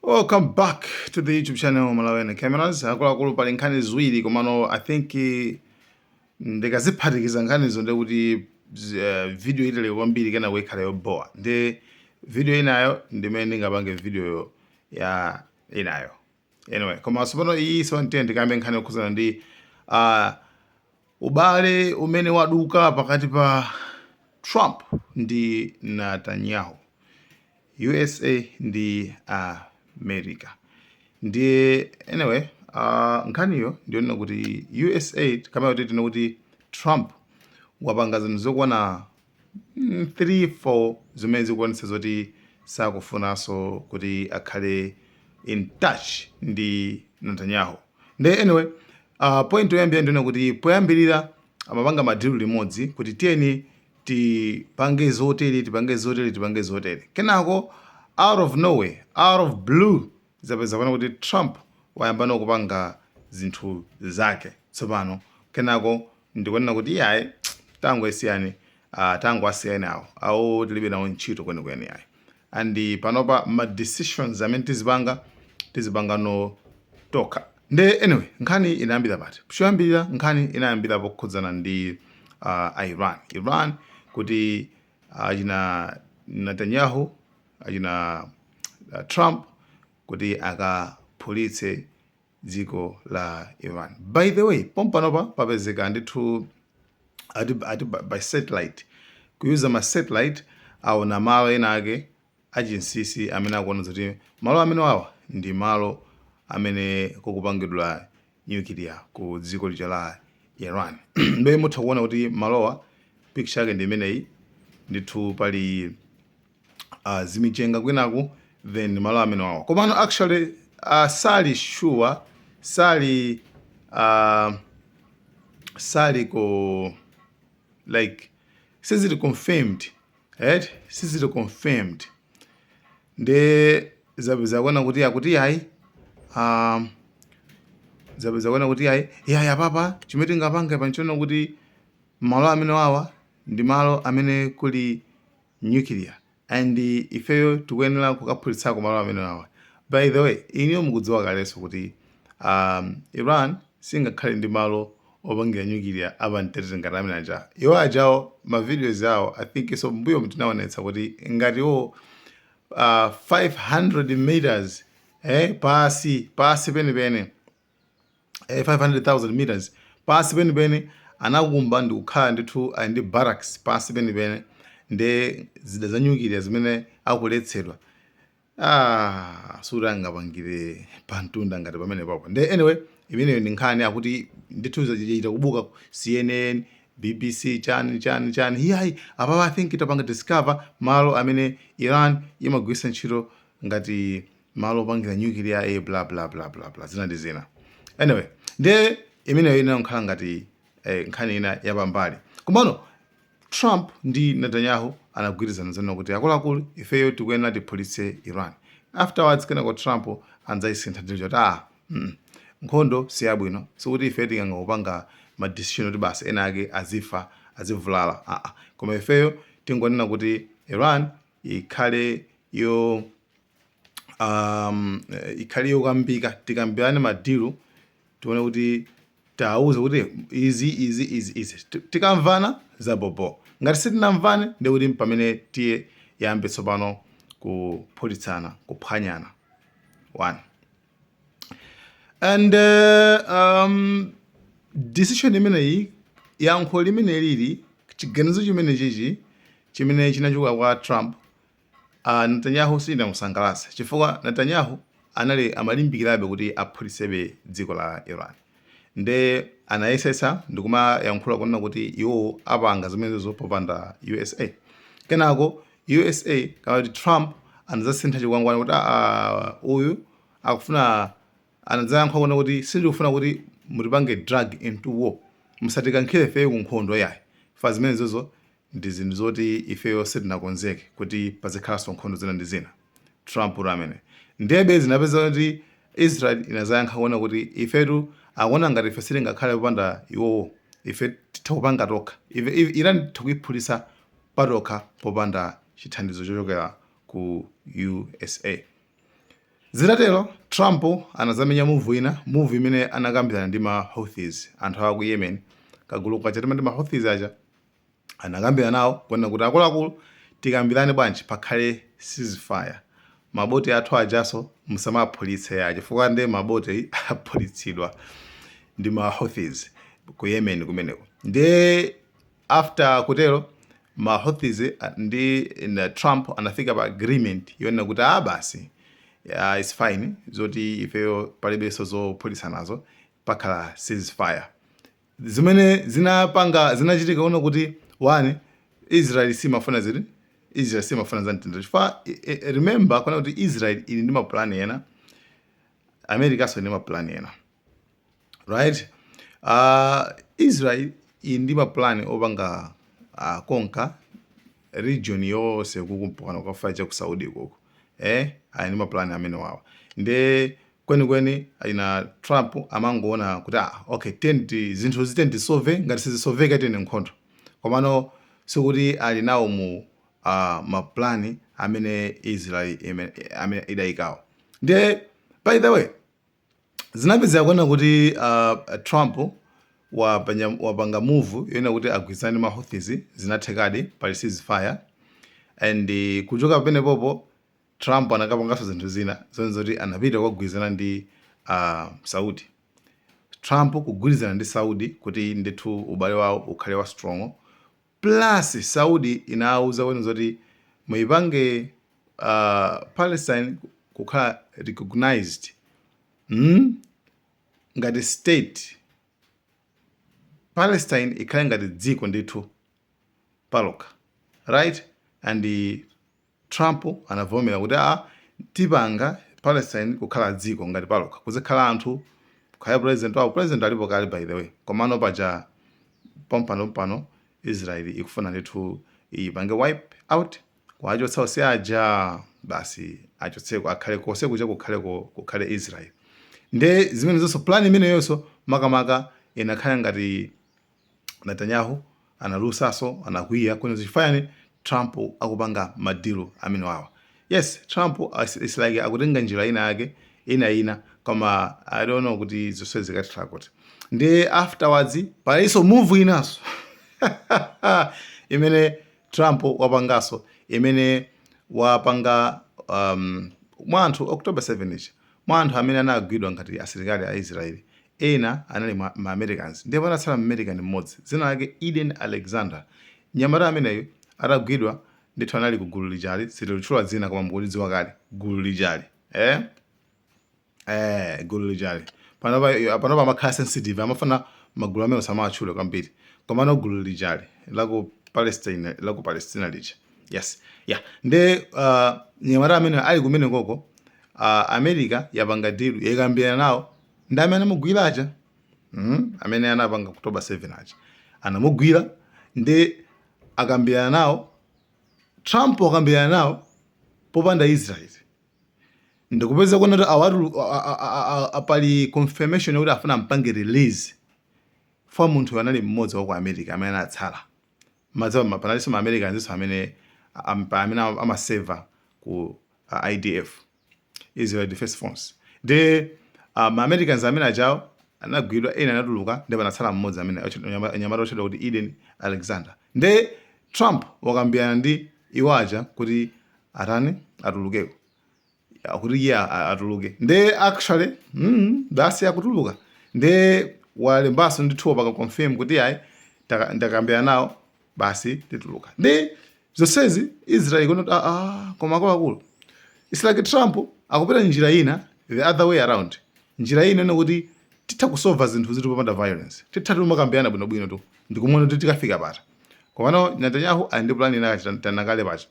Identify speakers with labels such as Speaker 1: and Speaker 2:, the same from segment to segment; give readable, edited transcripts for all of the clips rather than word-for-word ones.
Speaker 1: Welcome back to the YouTube channel Malawian Cameras. Akuluakulu, pali nkhani ziwiri, komano I think ndikaziphatikiza nkhanizo ndekuti video italika kwambiri, kenako ikhala yobowa. Ndi video inayo ndimene ndingapange video ya inayo. Anyway, koma tsopano iyi so ndikambe nkhani yokhuzana ndi ubale umene waduka pakati pa Trump ndi Netanyahu, USA ndi America. Ndiye anyway, nkhaniyo ndiyonena kuti USA, kama kuti tine kuti Trump wapanga zinthu zokwana 3 4 zimene zikuonetsa zoti sakufunanso kuti akhale in touch ndi Netanyahu. Ndiye anyway, point yoyambira ndiyona kuti poyambirira amapanga ma deal limodzi kuti tiyeni tipange zotere, tipange zotere, tipange zotere. Kenako out of nowhere, out of blue, zapeza kuona kuti Trump wayamba nokupanga zinthu zake tsopano. Kenako ndikunena kuti iyayi, tangoisiyani, tangoasiyani awo, awo tilibe nawo ntchito kwenikweni ayi, and panopa ma decisions amene tizipanga, tizipanga no tokha. Nde anyway, nkhani inayambira pati? Choyambirira, nkhani inayambira pokhudzana ndi Iran, Iran kuti achina Netanyahu, achina Trump kuti akaphulitse dziko la Iran. By the way, pompanopa papezeka ndithu ati by satellite, kuyuza ma satellite, aona malo ena ake achinsinsi amene akuona kuti malo amene wawa ndi malo amene kukupangidwa nuclear ku dziko lija la Iran. Mbe mutha kuona kuti malowa, picture yake ndi imeneyi ndithu, pali zimichenga kwinaku, then malo amene wawa. Komano actually sali sure, sali ko like sizili confirmed, right? Sizili confirmed. Nde zapeza kuona kuti akuti yayi, zapeza kuona kuti yayi, yayi, apapa chimene tingapange panchiona kuti malo amene wawa ndi malo amene kuli nuclear and ifeyo tikuyenera kukaphulitsako malo amene wawa. By the way, iniyo mukudziwa kalenso kuti Iran singakhale ndi malo opangira nuclear apamtetete ngati amene aja. Iwo ajawo, ma videos awo, I think so mbuyo tinaonetsa kuti ngati iwo 500 meters pasi pasi penipene, 500,000 meters pasi penipene, anakumba ndi kukhala ndithu ali ndi barracks pasi penipene ndi zida za nuclear zimene akuletsedwa. Ah, suti angapangire pamtunda ngati pamene papo. Nde anyway, imeneyo ndi nkhani akuti ndithu zachita kubuka CNN, BBC, chani chani chani. Iyayi, apapa I think tapanga discover malo amene Iran imagwiritsa ntchito ngati malo opangira nuclear, bla bla bla bla bla, zina ndi zina. Anyway, nde imeneyo inakhala ngati nkhani ina yapambali. Komano Trump ndi Netanyahu anagwirizana zona kuti akuluakulu, ifeyo tikuyenera tiphulitse Iran. Afterwards, kenako Trump anadzayisintha deal choti ah, nkhondo siyabwino, sikuti ife tingangopanga ma decision kuti basi ena ake azifa, azivulala, ah, ah. Koma ifeyo tingonena kuti Iran ikhale yokambika, tikambirane ma deal, tione kuti tawuze kuti izi, izi, izi, izi. Tikamvana zabobo. Ngati sitinamvane, ndikuti pamene tiye yambe tsopano kuphulitsana, kuphwanyana one. And decision imeneyi, yankho limene lili chiganizo chimene chichi chimene chinachoka kwa Trump, Netanyahu sinamusangalatsa, chifukwa Netanyahu anali amalimbikirabe kuti aphulitsebe dziko la Iran. Nde anayesetsa ndikumayankhula kunena kuti iwo apanga zimenezo popanda USA. Kenako USA, kama kuti Trump, anadzasintha chikwangwani kuti uyu akufuna, anadzayankha kuona kuti sindikufuna kuti mutipange drag into war, musatikankhire ifeyo ku nkhondo yayi. Fa zimenezozo ndi zinthu zoti ifeyo sitinakonzeke kuti pazikhalanso nkhondo zina ndi zina. Trump uri amene ndebe zinapeza kuti Israel inazayankha kuona kuti ifetu akuona ngati ife sitingakhale popanda iwowo, ife titha kupanga tokha, ife Iran titha kuyiphulitsa patokha popanda chithandizo chochokera ku USA. Zitatero, Trump anazamenya move ina, move imene anakambirana ndi ma Houthis, anthu aku Yemen, kagulu kacha timati ma Houthis aja. Anakambirana nawo kuona kuti, akuluakulu, tikambirane bwanji pakhale ceasefire, maboti athu ajaso musamaphulitse ya, chifukwa ndi maboti aphulitsidwa ndi ma Houthis ku Yemen kumeneko. Ndi after kutero, ma Houthis ndi na Trump anafika pa agreement yonena kuti, ah, basi, yeah, it's fine, zoti ifeyo palibenso zophulitsa nazo, pakhala ceasefire. Zimene zinapanga, zinachitika kuona kuti, one, Israel simafuna ziti, Israel simafuna za mtendere, chifukwa remember kuona kuti Israel ili ndi mapulani ena, America so ndi mapulani ena, right? Israel ili ndi mapulani opanga conquer region yonse kukumpakana kukafika cha ku Saudi koko, ali ndi mapulani amene wawa. Nde kwenikweni ina Trump amangoona kuti, ah, okay, tenti zinthu zitenti solve, ngati sizisolveka tene nkhondo. Komano sikuti ali nawo mu mapulani amene Israel amene idayikawo. Nde by the way, zinapezeka kuona kuti Trump wapanga move yoona kuti agwirizane ndi ma Houthis. Zinathekadi, pali ceasefire. And kuchoka pamenepopo, Trump anakapanganso zinthu zina zone zoti anapita kukagwirizana ndi Saudi. Trump kugwirizana ndi Saudi kuti ndithu ubale wawo ukhale wa strong, plus Saudi inawuza kwene zoti muyipange Palestine kukhala recognized ngati state, Palestine ikhale ngati dziko ndithu palokha, right? And Trump anavomera kuti, a, tipanga Palestine kukhala dziko ngati palokha, kuzikhala anthu, kukhala president wawo. President alipo kale, by the way. Komano paja pompano pano Israel ikufuna ndithu ipange wipe out, kuachotsa onse aja basi, achotseko, akhale konse kuja, kukhaleko, kukhale Israel. Nde zimene zonso, plan imeneyonso makamaka inakhala ngati Netanyahu analusaso, anakwiya kwene chifukwa Trump akupanga madeal amene wawa. Yes, Trump is like akutenga njira ina yake ina ina, koma I don't know kuti zonse zikathera kuti. Ndi afterwards palinso move inanso imene Trump wapangaso, imene wapanga mwa anthu October 7 ichi, mwa anthu amene anagwidwa ngati asilikali a Israeli, ena anali ma Americans, ndipo anatsala American mmodzi, dzina lake Eden Alexander. Nyamata ameneyo atagwidwa ndithu anali ku gulu lijali, sitilitchula dzina koma mukulidziwa kale gulu lijali, eh? Gulu lijali panopa panopa amakhala sensitive, amafuna magulu amene samawatchule kwambiri, komano gulu lijali laku Palestine, laku Palestina lija, yes, yeah. Nde nyamata amene ali kumene koko, America yapanga deal, yakambirana nawo ndi amene anamugwira aja, Amene anapanga October 7 aja, anamugwira. Ndi akambirana nawo, Trump akambirana nawo popanda Israel, ndikupeza kuona kuti awatu pali confirmation yakuti afuna ampange release fa munthu anali mmodzi wa ku America amene anatsala. Madziwa panalinso ma Americans amene amene amaseva ku IDF, Israel Defense Force. Ndi ma Americans amene ajawo anagwidwa, ena anatuluka, ndi panatsala mmodzi amene nyamata otchedwa kuti Eden Alexander. Ndi Trump wakambirana ndi iwo aja kuti atani, atulukeko, kuti iye atuluke. Ndi actually basi, akutuluka. Ndi walembanso ndithu, paka confirm kuti ayi, ndakambirana nawo, basi, tituluka. Ndi zonsezi Israel ikuona, ah, ah, koma akuluakulu, it's like Trump akupita njira ina, the other way around, njira ina ino kuti titha kusolva zinthu zitu popanda violence, titha tumakambirana bwinobwino tu, ndikumuona kuti tikafika pata. Komano Netanyahu ali ndi plan ina tanakale pacha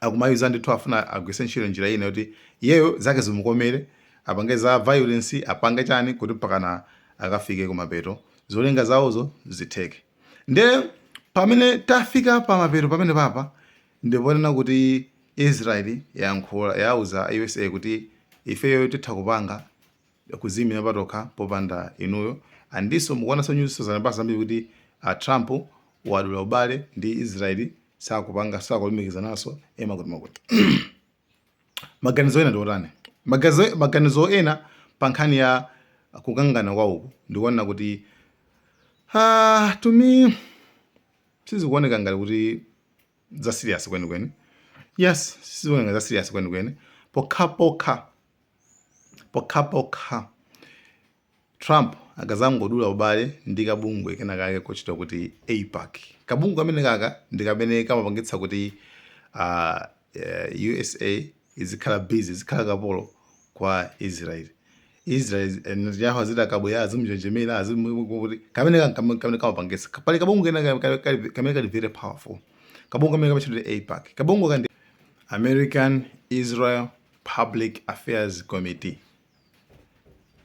Speaker 1: akumayuza ndithu, afuna agwise ntchito njira ina yoti iyeyo zake zimukomere, apange za violence, apange chani kuti mpakana akafike kumapeto, zolinga zawozo zitheke. Nde pamene tafika pamapeto pamene papa, ndiponena kuti Israeli yankhula, yauza USA kuti ifeyo titha kupanga kuzimira patokha popanda inuyo. Andinso mukuonanso news zanapasa zambiri kuti Trump wadula ubale ndi Israeli, sakupanga, sakulumikizananso ema kuti makuti. Maganizo ena ndi otani? Maganizo ena pa nkhani ya kukangana kwawuku ndikuona kuti, ah, to me sizikuoneka ngati kuti za serious kwenikweni. Yes, sizikuoneka za serious kwenikweni, pokhapokha Trump akazangodula ubale ndi kabungwe kenakake kochita kuti AIPAC. Kabungwe kamene kaka ndi kamene kamapangitsa kuti USA izikhala busy, izikhala kapolo kwa Israel. Israel, Netanyahu aziti akabwera azimuchenjemera, azimu kuti kamene kamene kamapangitsa. Pali kabungwe kena kamene kali very powerful. Kabungwe kamene kamatchedwa AIPAC. Kabungwe kandi American Israel Public Affairs Committee.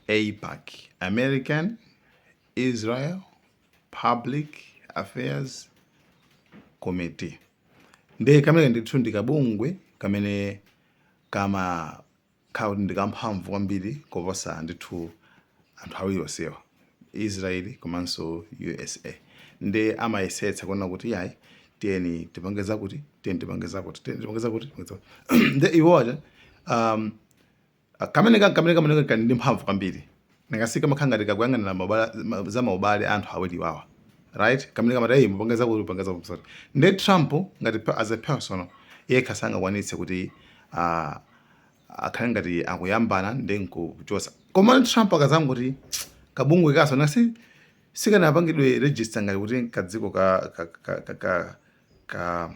Speaker 1: AIPAC, American Israel Public Affairs Committee. Ndi kamene ndithu ndi kabungwe kamene kama kuti ndi kamphamvu kwambiri koposa ndithu anthu awiri onsewa, Israel komanso USA. Ndi amayesetsa kuona kuti yayi, tiyeni tipange zakuti, tiyeni tipange zakuti, tiyeni tipange zakuti, tipange zakuti. Ndi iwoja kamene kali ndi mphamvu kwambiri, nakasika kamakhala ngati kakuyang'anira za maubale anthu awiri wawa, right? Kamene kamati, "Hey, mupange zakuti, mupange zakuti, zakuti." Ndi Trump ngati as a person yekha sangakwanitse kuti akhale ngati akuyambana ndi nkuchosa. Koma Trump akazangoti kabungwe kaso nasi sikanapangidwe register ngati kuti kadziko ka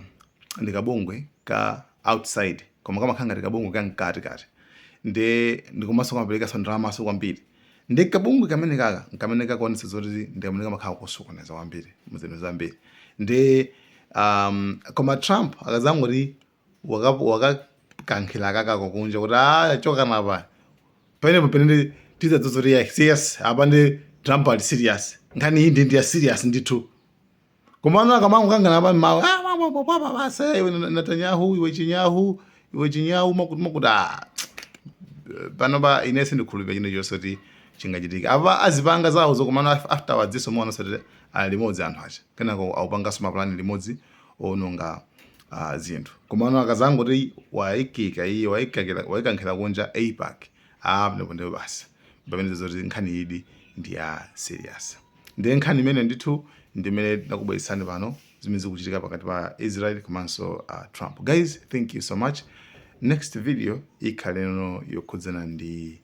Speaker 1: ndi kabungwe ka outside, koma kamakhala ngati kabungwe ka mkati kati, ndi ndikomanso kamaperekanso ndalamaso kwambiri. Ndi kabungwe kamene kaka kamene kakuonetsa zoti ndi kamene kamakhala kusokoneza kwambiri muzinthu zambiri. Ndi koma Trump akazangoti wakakankhira kakako kunja kuti a choka napa pamenepo, pamene tidzadzoza kuti yes, apa ndi Trump ali serious, nkhani iyi ndi ya serious ndithu. Komano akamangokangana pa mawu, ah, papa basa, iwe Netanyahu, iwe chinyahu, iwe chinyahu, makuti makuti, ah, pano pa ine sindikhulupirira chinthu chonse kuti chingachitika. Apa azipanga zawo zokomano afterwards iso muona kuti ali limodzi anthu aja, kenako akupanganso mapulani limodzi owononga zinthu. Komano akazangoti wayikika iye, wayikankhira kunja AIPAC, ah, pamenepo ndiyo basi, pamene zoti nkhani idi ndi ya serious. Ndiye nkhani imene ndithu ndimene ndakubweretsani pano, zimene zikuchitika pakati pa Israel komanso Trump. Guys, thank you so much. Next video ikhaleno yokhudzana ndi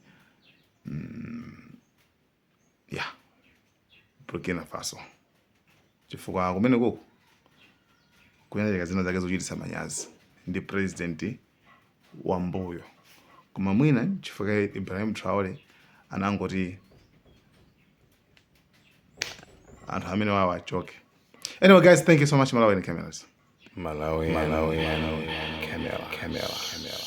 Speaker 1: yeah, Burkina Faso, chifukwa kumene kuku kunachitika zina zake zochititsa manyazi ndi president wambuyo. Koma mwina chifukwa Ibrahim Traore anangoti anthu amene wawo achoke. Anyway guys, thank you so much. Malawi Cameras.
Speaker 2: Malawi, Malawi, Camera, Camera, Camera.